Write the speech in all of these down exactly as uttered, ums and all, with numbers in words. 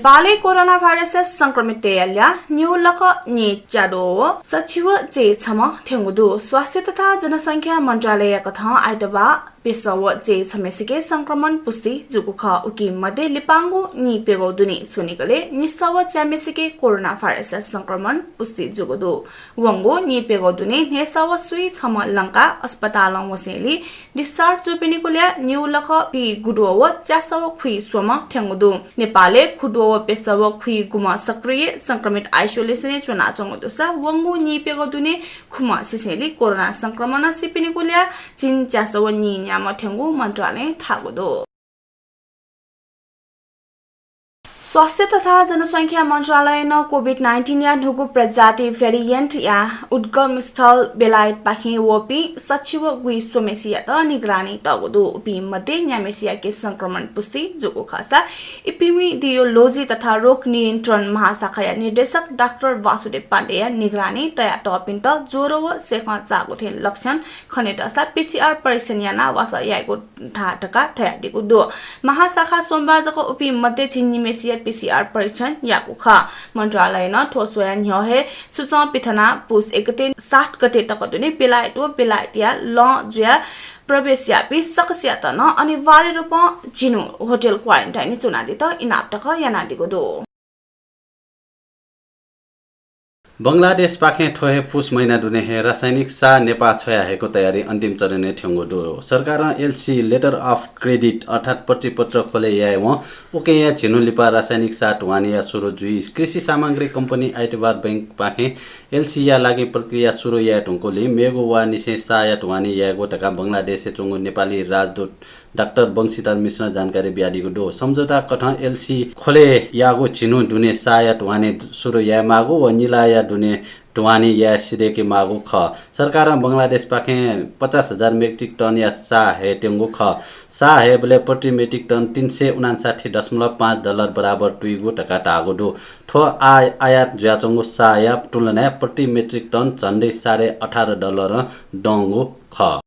नेपालय् कोरोना भाइरसया संक्रमिततय्‌या ल्याः निगू लख नीच्याद्वः व सछि व चय्‌छम्ह थ्यंगु दु। स्वास्थ्य तथा जनसंख्या मन्त्रालयया कथं आइतबार प्यसः व चय्‌छम्हेसिके संक्रमण पुष्टि जूगु खः। उकी मध्ये लिपांगु नीप्यघौ दुने स्वनिगलय् निसः व च्याम्हेसिके कोरोना भाइरसया संक्रमण पुष्टि जूगु दु। वंगु नीप्यघौ दुने न्हय्‌सः व स्वीछम्ह लंकाः अस्पतालं वसेंलि discharge जूपिनिगु ल्याः निगू लख पीगुद्वः व च्यासः व खुइस्वम्ह थ्यंगु दु। नेपालय् खुद्वः व प्यसः व खुइगुम्ह सक्रिय संक्रमित isolation-य् च्वनाच्वंगु दुसा वंगु नीप्यघौ दुने खुम्ह सिसेंलि कोरोना संक्रमणं सीपिनिगु ल्याः झिंच्यासः व नीन्याम्ह थ्यंगु मन्त्रालयं धाःगु दु। स्वास्थ्य तथा जनसंख्या मन्त्रालयनं COVID nineteen-या न्हूगु प्रजाति variant-या उद्गम स्थल बेलायतपाखें वःपिं सछि व गुइस्वम्हेसियात निगरानी तःगु दु। उपिं मध्ये न्याम्हेसियाके संक्रमण पुष्टि जूगु खःसा epidemiology तथा रोग नियन्त्रण महाशाखाया निर्देशक डाक्टर वासुदेव पाण्डेया निगरानी तयातःपिन्त ज्वरो व सेखं चाःगु थें लक्षण खनेदःसा PCR परीक्षण यानाः वासः यायेगु धाः धकाः धयादीगु दु। महाशाखा सोमबार जक उपिं मध्ये झिंनिम्हेसिया PCR परीक्षण याःगु खः। मन्त्रालयनं थ्व स्वयाः न्ह्यः हे सूचं पिथनाः पुस एक गते सात गते तक दुने बेलायत व बेलायतया लं जुयाः प्रवेश याःपिं सकसियात नं अनिवार्य रूपं झिन्हु hotel quarantine-य् च्वनादीत इनाप तक यानादीगु दु। बंगलादेशपाखें थ्व हे पुस महिना दुने हे रासायनिक साः नेपाः छ्वया हयेगु तयारी अन्तिम चरणय् थ्यंगु दु। सरकारं LC, letter of credit, अर्थात् पत्रीपत्र ख्वले यायेवं उकेया झिन्हु लिपा रासायनिक साः ढुवानीया सुरु जुइ। कृषि सामग्री कम्पनी आइतबार बैंकपाखें LC-या लागि प्रक्रिया सुरु याये धुंकूलिं मेगु वाःनिसें साःया ढुवानी यायेगु धकाः बंगलादेशय् च्वंगु नेपाली राजदूत डाक्टर वंशीधर मिश्रं जानकारी बियादीगु दु। सम्झौता कथं LC ख्वले याःगु झिन्हु दुने साःया ढुवानी सुरु यायेमाःगु व निलाःया दुने ढुवानी याये सिधय्‌केमाःगु खः। सरकारं बंगलादेशपाखें पचास हजार मेट्रिक टनया साः हयेत्यंगु खः। साः हयेबलय् प्रति मेट्रिक टन तीन सय उनान्साठी दशमलव पाँच डलर बराबर तुइगु धकाः धाःगु दु। थ्व आः आयात जुयाच्वंगु साःया तुलनाय् प्रति मेट्रिक टन झन्डै साढे अठार डलरं दंगु खः।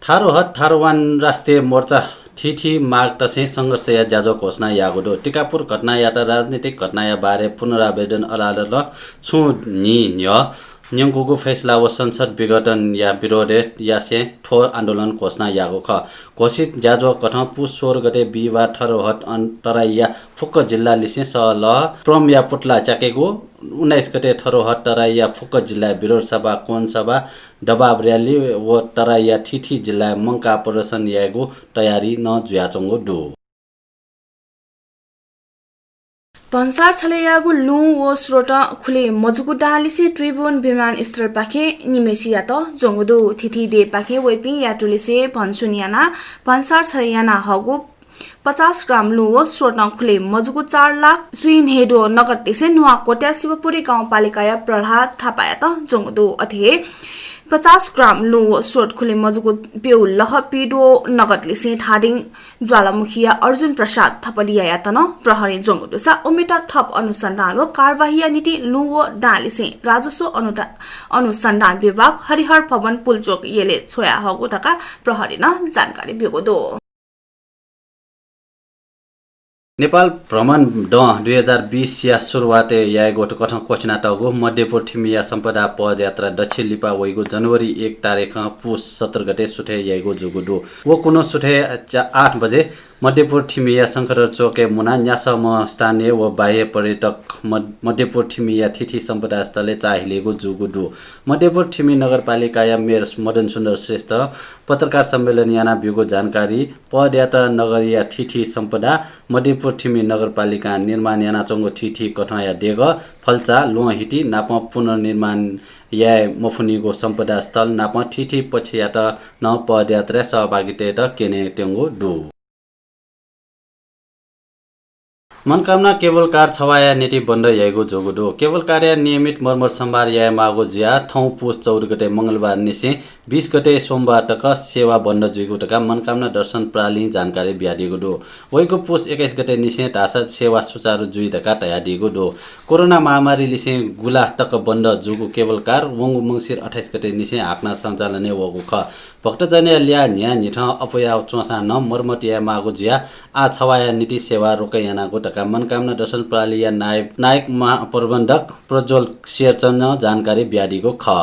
थारु हट थारुवान राष्ट्रिय मोर्चा थीथी मागतसें संघर्षया ज्याझ्वः घोषणा याःगु दु। टिकापुर घटनायात राजनीतिक घटनाया बारे पुनरावेदन अदालतं छुं न्हि न्ह्यः न्यंकूगु फैसला व संसद विघटनया विरोधय् यासें थ्व आन्दोलन घोषणा याःगु खः। घोषित ज्याझ्वः कथं पुस सोह्र गते बिहिबार थारु हट अन-, तराईया फुक्क जिल्ला लिसें सहलह प्रमया पुतला च्याकेगु, उन्नाइस गते थारु हट तराईया फुक्क जिल्लाय् विरोध सभा, कोण सभा, दबाब र्‍याली व तराईया थीथी जिल्लाय् मंकाः प्रदर्शन यायेगु तयारी नं जुयाच्वंगु दु। भन्सार छलय् याःगु लुँ व स्रोतं खुले मजूगु दां लिसें त्रिभुवन विमानस्थलपाखें निम्हेसियात ज्वंगु दु। थीथी देय्‌पाखें वइपिं यात्रुलिसे भन्सुन यानाः भन्सार छलय् याना हःगु पचास ग्राम लुँ व स्रोतं खुले मजूगु चार लाख स्वीन्हय्‌द्वः नगद लिसें नुवाकोटया शिवपुरी गाउँपालिकाया प्रह्लाद थापायात ज्वंगु दु। अथे हे पचास ग्राम लुँ व स्रोत खुले मजूगु प्यू लख पीद्वः नगद लिसें धादिङ ज्वालामुखीया अर्जुन प्रसाद थपलियायात नं प्रहरीं ज्वंगु दुसा उमित थप अनुसन्धान व कारवाहीया निंतिं लुँ व दां लिसें राजस्व अनुदा-, अनुसन्धान विभाग हरिहर भवन पुलचोक यलय् छ्वया हःगु धकाः प्रहरीं नं जानकारी ब्यूगु दु। नेपाल भ्रमण दँ दुई हजार बिसया सुरुवातय् यायेगु कथं क्वःछिनातःगु मध्यपुर थिमिया सम्पदा पदयात्रा दच्छि लिपा वइगु जनवरी एक तारिखं पुस सत्र गते सुथय् याइगु जूगु दु। व कुन्हु सुथय् चा-, आठ बजे मध्यपुर थिमिया शंखधर चोकय् मुनाः न्यासःम्ह स्थानीय व बाह्य पर्यटक मध-, मध्यपुर थिमिया थीथी सम्पदा स्थलय् चाःहिलेगु जूगु दु। मध्यपुर थिमि नगरपालिकाया मेयर मदन सुन्दर श्रेष्ठं पत्रकार सम्मेलन यानाः ब्यूगु जानकारी पदयात्रा नगरया थीथी सम्पदा, मध्यपुर थिमि नगरपालिकां निर्माण यानाच्वंगु थीथी कथंया देगः, फल्चा, ल्वहंहिति नापं पुनर्निर्माण याये मफुनिगु सम्पदा स्थल नापं थीथी पक्षयात नं पदयात्राय् सहभागीतय्‌त क्यनेत्यंगु दु। मनकामना केबल कार छवाया निंतिं बन्द याइगु जूगु दु। केबल कारया नियमित मर्मत सम्भार यायेमाःगु जुयाः थौं पुस चौध गते मंगलबार निसें बीस गते सोमबार तक सेवा बन्द जुइगु धकाः मनकामना दर्शन प्रालिं जानकारी बियादीगु दु। वइगु पुस एक्काइस गते निसें धाःसा सेवा सुचारु जुइ धकाः धयादीगु दु। कोरोना महामारी लिसें गुला तक बन्द जूगु केबल कार वंगु मंसिर अट्ठाइस गते निसें हाकनं सञ्चालनय् वःगु खः। भक्तजनया ल्याः न्हियान्हिथं अप्वया च्वंसां नं मर्मत यायेमाःगु जुयाः आः छवाया निंतिं सेवा रोक यानागु धकाः मनकामना दर्शन प्रालिया नायब, नायक महाप्रबन्धक प्रज्वल शेरचननं जानकारी बियादीगु खः।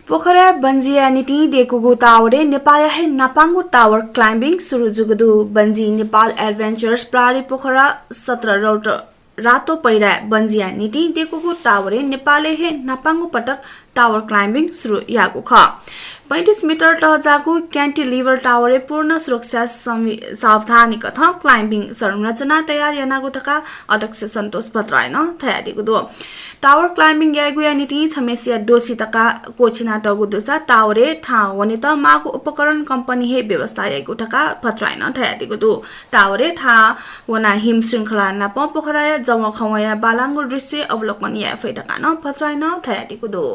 पोखराय् बन्जीया निंतिं दय्कूगु टावरय् नेपाःया हे न्हापांगु टावर क्लाइम्बिङ सुरु जूगु दु। बन्जी नेपाल एडभेन्चर्स प्रहरी पोखरा सत्र रौत रातो पैह्राय् बन्जीया निंतिं दय्कूगु टावरय् नेपालय् हे न्हापांगु पटक टावर क्लाइम्बिङ सुरु याःगु खः। पैंतिस मिटर तःजाःगु क्यान्टिलिभर टावरय् पूर्ण सुरक्षा संवि-, सावधानी कथं क्लाइम्बिङ संरचना तयार यानागु धकाः अध्यक्ष सन्तोष भट्टराईनं धयादीगु दु। टावर क्लाइम्बिङ याइगुया निंतिं छम्हेसिया दोषी धकाः क्वःछिनातःगु दुसा टावरय् थाहां वनेत माःगु उपकरण कम्पनी हे व्यवस्था याइगु धकाः भट्टराईनं धयादीगु दु। टावरय् थाहां वनाः हिम श्रृंखला नाप पोखराया जवंखवंया बालांगु दृश्य अवलोकन याये फइ धकाः नं भट्टराईनं धयादीगु दु।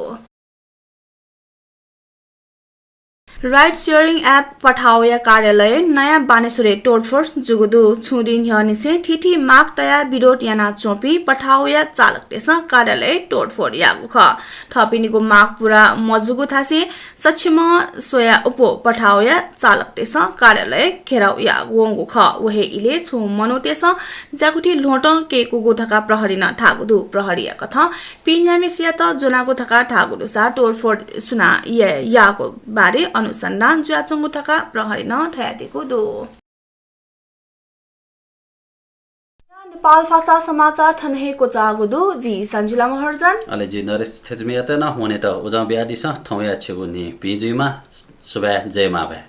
राइड सेयरिङ एप पठाओया कार्यालय नयाँ बानेश्वरय् तोडफोड जूगु दु। छुं दिं न्ह्यःनिसें थीथी माग तयाः विरोध यानाच्वंपिं पठाओया चालकतय्सं कार्यालय तोडफोड याःगु खः। थःपिनिगु माग पूरा मजूगु धासें सक्षमं स्वया अप्वः पठाओया चालकतय्सं कार्यालय घेराउ याः वंगु खः। व हे इलय् छुं मनूतय्सं ज्याकुथि ल्ह्वंतं कय्कूगु धकाः प्रहरीनं धाःगु दु। प्रहरीया कथं पीन्याम्हेसियात ज्वनागु धकाः धाःगु दुसा तोडफोड सुनां या-, याःगु बारे अनुसन्धान जुयाच्वंगु धकाः प्रहरीनं धयादीगु दु। नेपाल भाषा समाचार थन हे क्वचाःगु दु। जि सञ्जिला महर्जन। अले जि नरेश थेचुमियात नं वनेत उजं बियादिसँ। थौंया छिगु न्हि भिं जुइमा। सुभाय्, जय मांभाय्।